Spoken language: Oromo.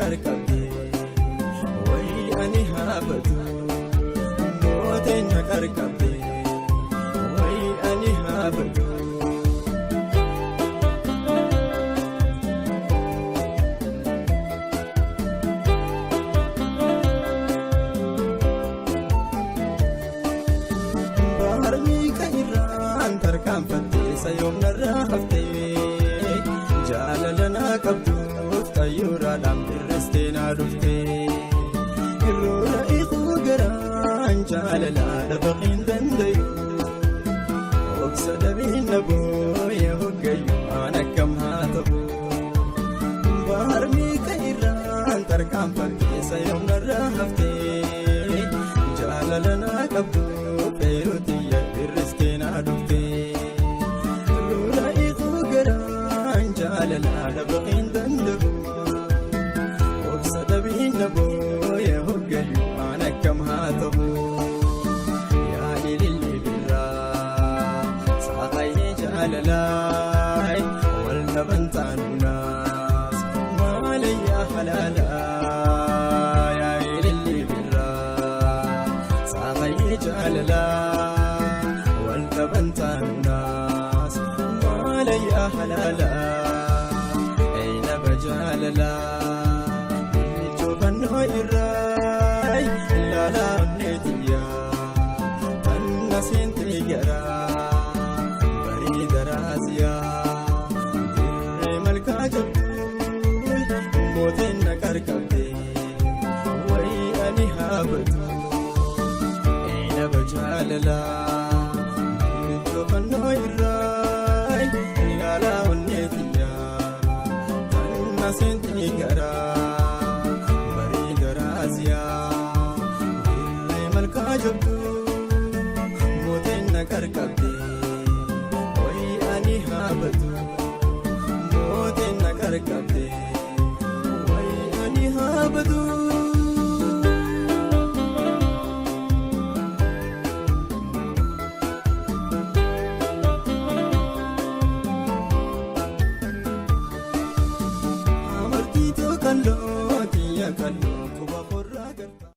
qarqabde wayi ani haabatu mooteen na qarqabde wayi ani haabatu. Baharmii kan irraan tarkaanfattee sayoomnarraa haftee jaalala naa qabduuf xayyuuraadhaan birristee naa dhuftee irroora iquu garaan jaalalaa dhabaqiin dandayu obsa dhabiin na booya hoggayu aan akkam haa ta'u baharmii kan irraan tarkaanfattee sayoomnarraa haftee jaalala naa qabduuf feerutiyya birristee naa dhuftee irroora iquu garaan jaalalaa dhabaqiin danda'u obsa dhabiin na booya hoggayu aan akkam haa ta'u yaa ililli birraa saaqayyee jaalalaa wal dhaban taanuunaas maalayyaa halaalaa yaa ililli birraa saaqayyee jaalalaa wal dhaban taanuunaas maalayyaa halaalaa aynaba jaalalaa Ijoo irraa ilaalaa onneetiyyaa tanna seentee garaa bareeda raasiyaa dirree malkaa jabduu mooteen na qarqabde wayi ani haabatu eenaba jaalalaa ijoo fannoo irraa ilaalaa onneetiyyaa tanna seentee garaa. Bareeda raasiyaa dirree malkaa jabduu mooteen na qarqabde wayi ani haabatu mooteen na qarqabde wayi ani haabatu. Amartii tokkalloo